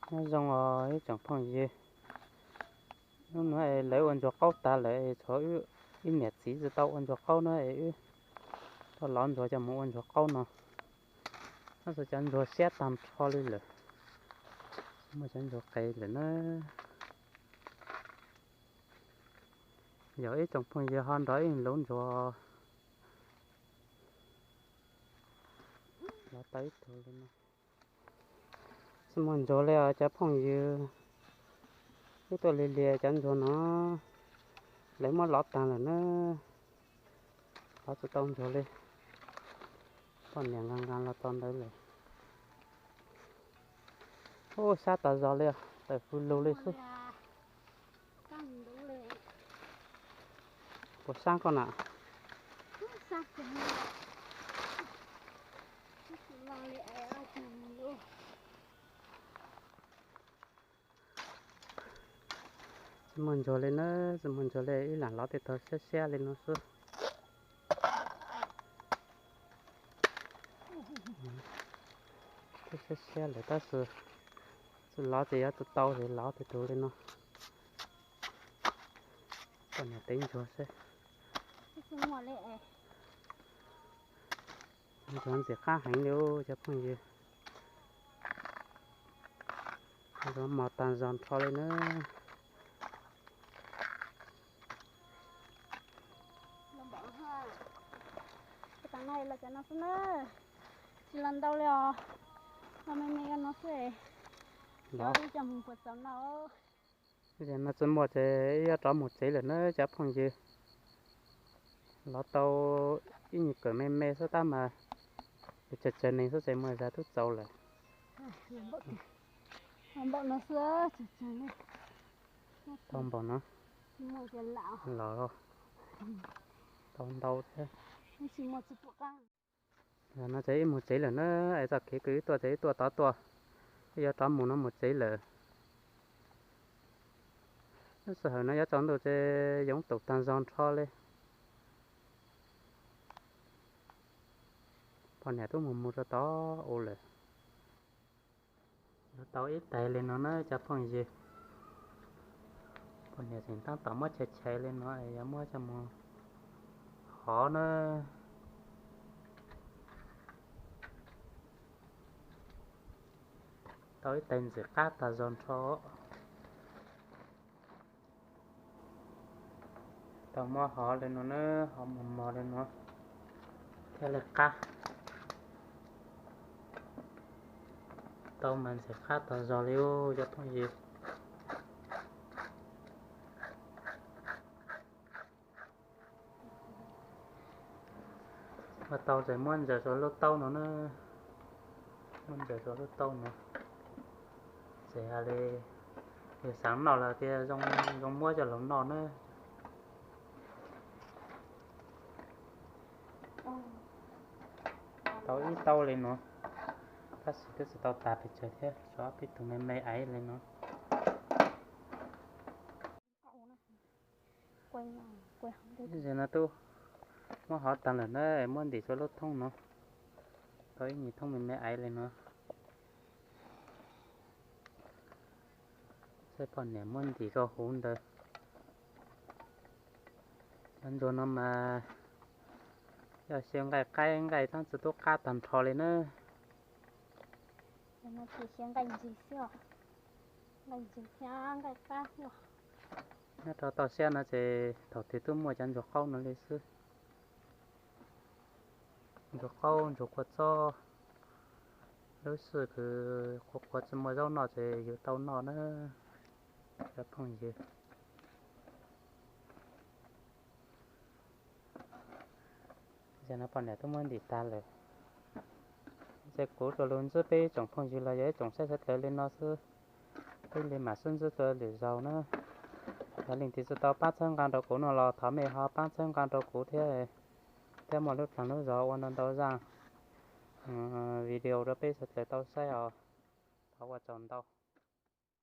Nyob zoo os ib tsoom phooj ywg, hnub no es lawv ua ntsuag qaub tas lawm es tshuav wb ib niam txiv tsis tau ua ntsuag qaub na es wb tuaj lov ntsuag coj mus ua ntsuag qaub no. Tab sis cov ntsuag siab tag nrho li lawm, muaj cov ntsuag qes lawm na. Yog ib tsoom phooj ywg ho nrog wb lov ntsuag, lov tau ib tug li no. Tsis muaj ntsuag li os cov phooj ywg, wb tuaj lig lig cov ntsuag no lawv muab lov tag lawm na. Lov tsis tau ntsuag li, poj niam nqa nqa los tau ntawd lawm. Ub, sab tas zog li, tawm fws lug li xwb. Puas sab koj na? Tsis muaj ntsuag li na, tsis muaj ntsuag li, wb lam lov tej tug siab siab li no xwb. Twb siab siab lawm tab sis tsis lov ces yuav tsis tau ces lov tej tug li no. Poj niam tev ntsuag seb. Ntsuag ntxim qab heev li cov phooj ywg. Ntsuag mos tag zog nrho li na. Los cov no xwb na, tsis los ntau li os, los me me no xwb. Los coj mus puas txaus no. Ces no tsis muaj ces yuav rov mus tsev lawm na cov phooj ywg. Lov tau ib nyuag kawm me me xwb tab mas tsawg tsawg neeg xwb ces muaj zag twb txaus lawm. Tau npaum no, los tau ntau thiab. No ces wb mus tsev lawm na, es txoj kev kws wb tuaj ces wb tuaj tod tuaj, wb yuav rov mus no mus tsev lawm. Lub sij hawm no yuav tsaus ntuj ces yoov taus tag zog nrho li. Poj niam twb mus mus rau tod ua lawm. Yuav tau ib tais li no na cov phooj ywg. Poj niam tseem tab tom muab chais chais li no es yuav muab coj mus hov na. Tau ib tais ntxim qab tag zog nrho. Tau muab hov li no na, hov mos mos li no thiaj li qab. Tau mas ntxim qab tag zog li cov phooj ywg. Ua tau ces muab ntsaws rau lub taub no na, muab ntsaws rau lub taub no. Ces hais li, yog xav noj los tias zoo muab coj los noj na. Tau ib taub li no, tab sis twb tsis tau tas pes tsawg thiab, tshuav peb tug me me aiv li no. Ces no twb muab hov tag lawm na, muab ntim rau lub thoob no, tau ib nyuag thoob me me aiv li no. Saib poj niam muab ntim rau hauv ntawd. Cov ntsuag no mas yog xyaw nqaij qaib nqaij tab tsis tub qab tag nrho li na. Nyob rau toj siab no ces thaum twg twb muaj cov ntsuag qaub no li xwb. Ntsuag qaub ntsuag kua txob, lub sij hawm kws kua kua tsis muaj zaub noj ces yus tau noj na cov phooj ywg. Ces no poj niam twb muab ntim tag lawm. Ces kuv rua lug ntsib peb ib tsoom phooj ywg los yog ib tsoom saib sawv daws li no xwb. Peb li mam sib ntsib dua lwm zaus na. Yog leej twg tsis tau pab txhawb nqa rau kuv no los thov mej ho pab txhawb nqa rau kuv thiab, thiab muaj lub dlaag lub zog ua ntau ntau zaaj video rau peb sawv daws tau saib os. Thov ua tsaug ntau.